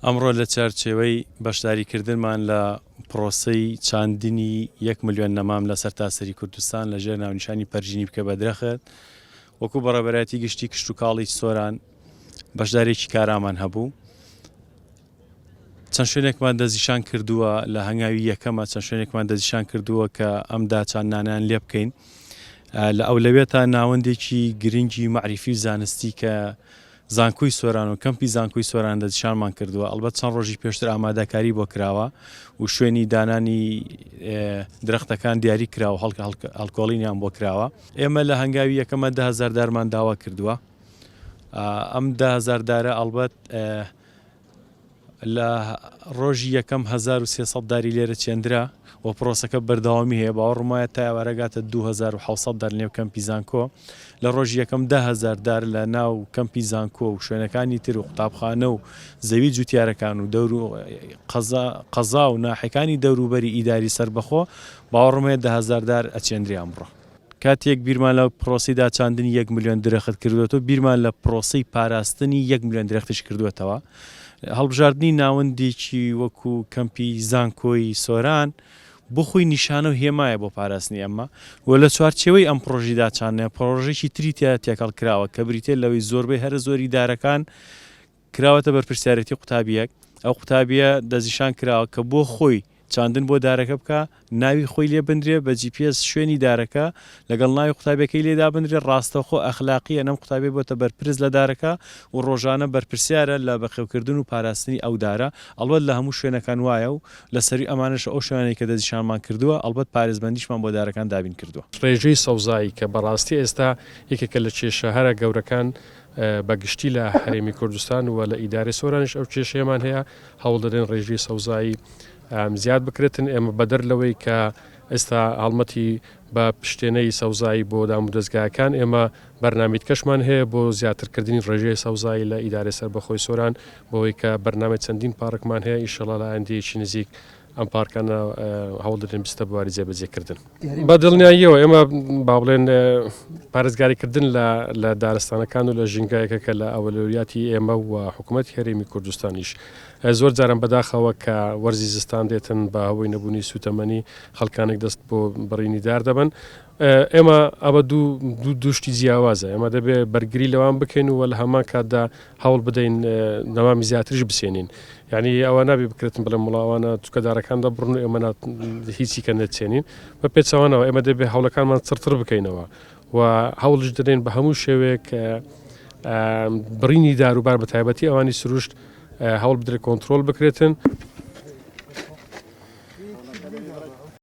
ئەمڕۆ لە چوارچێوەی بەشداریکردنمان لە پرۆسەی چاندنی یەک ملیۆن نەمام لە سەرتاسەری کوردستان لە ژێر ناونیشانی پەرژینی بکە بە درەخت وەکو بەڕێوەبەرایەتی گشتی کشتوکاڵی سۆران بەشدارێکی کارامان هەبوو. چەند شوێنێکمان دەستنیشان کردووە لە هەنگاوی یەکەمە چەند شوێنێکمان دەستنیشان کردووە کە ئەم داچاندنانیان لێ بکەین لە ئەولەوێتە ناوەندێکی گرنگی معریفی و زانستی کە زانکۆی سۆران و کەمپی زانکۆی سۆران دەستنیشانمان کردووە ئەلبەت چەند ڕۆژی پێشتر ئامادەکاری بۆ کراوە و شوێنی دانانی درەختەکان دیاری کراوە هەڵکە هەڵکۆڵینیان بۆ کراوە ئێمە لە هەنگاوی یەکەمە 10هزار دارمان داوا کردووە ئەم 10هزار دارە ئەلبەت لە ڕۆژی یەکەم 1300 داری لێرە چێندرا و پرۆسەکە بەردەوامی هەیە، باوەڕم وایە تا ئێوارە گاتە 2700 دار لەنێو کەمپی زانکۆ، لە ڕۆژی یەکەم 10,000 دار لە ناو کەمپی زانکۆ و شوێنەکانی تر و قوتابخانە و زەوی جوتیارەکان و دەور و قەزا و ناحیەکانی دەوروبەری ئیداری سەربەخۆ، باوەڕم هەیە 10,000 دار ئەچێندرێ ئەمڕۆ. کاتێک بیرمان لە پرۆسەی داچاندنی یەک ملیۆن درەخت کردووەتەوە، بیرمان لە پرۆسەی پاراستنی یەک ملیۆن درەختیش کردووەتەوە. هەڵبژاردنی ناوەندێکی وەکو کەمپی زانکۆی سۆران بۆ خۆی نیشانە و هێمایە بۆ پاراستنی ئەمە و لە چوارچێوەی ئەم پرۆژەی داچاندنە پرۆژەیەکی تری تیا تێکەڵ کراوە کە بریتییە لەوەی زۆربەی هەرە زۆری دارەکان کراوەتە بەرپرسیارێتی قوتابییەک، ئەو قوتابییە دەستنیشان کراوە کە بۆ خۆی چاندن بۆ دارەکە بکا، ناوی خۆی لێ بنرێ، بە جی پی ئێس شوێنی دارەکە لەگەڵ ناوی قوتابیەکەی لێ دابنرێ، ڕاستەوخۆ ئەخلاقییەن ئەم قوتابیە بۆتە بەرپرس لە دارەکە و ڕۆژانە بەرپرسیارە لە بەخێوکردن و پاراستنی ئەو دارە، ئەڵبەت لە هەموو شوێنەکان وایە و لە سەرووی ئەمانەشەوە ئەو شوێنانەی کە دەستنیشانمان کردووە ئەڵبەت پارێزبەندیشمان بۆ دارەکان دابین کردووە. ڕێژەی سەوزایی کە بەڕاستی ئێستا یەکێکە لە کێشە هەرە گەورەکان بە گشتی لە هەرێمی کوردستان و لە ئیدارەی سۆرانیش ئەو کێشەیەمان هەیە، هەوڵ دەدەین ڕێژەی سەوزایی زیاد بکرێتن، ئێمە بەدەر لەوەی کە ئێستا هەڵمەتی بە پشتێنەی سەوزایی بۆ دامودەزگاکان، ئێمە بەرنامەی دیکەشمان هەیە بۆ زیاترکردنی ڕێژەی سەوزایی لە ئیدارەی سەربەخۆی سۆران، بەوەی کە بەرنامەی چەندین پارکمان هەیە، ئیشەڵا لە ئایندەیەکی نزیک ئەم پارکانە هەوڵ دەدەین بچتە بواری جێبەجێکردن. بە دڵنیاییەوە ئێمە با بڵێن پارێزگاریکردن لە لە دارستانەکان و لە ژینگە یەکێکە لە ئەولەویاتی ئێمە و حکوومەتی هەرێمی کوردستانیش. زۆر جاران بەداخەوە کە وەرزی زستان دێتن بە هۆی نەبوونی سووتەمەنی خەڵکانێک دەست بۆ بڕینی دار دەبەن. ئێمە ئەمە دوو دوو دوو شتی جیاوازە ئێمە دەبێ بەرگری لەوان بکەین و لە هەمان کاتدا هەوڵ بدەین نەمامی زیاتریش بسێنین یعنی ئەوە نابێ بکرێتن بڵێم وڵاوانە چکە دارەکان دەبڕن و ئێمە هیچی کە نەچێنین بە پێچەوانەوە ئێمە دەبێ هەوڵەکانمان چڕتر بکەینەوە و هەوڵش دەدەین بە هەموو شێوەیەک بڕینی داروبار بە تایبەتی ئەوانی سروشت هەوڵ بدرێت کۆنترۆل بکرێتن.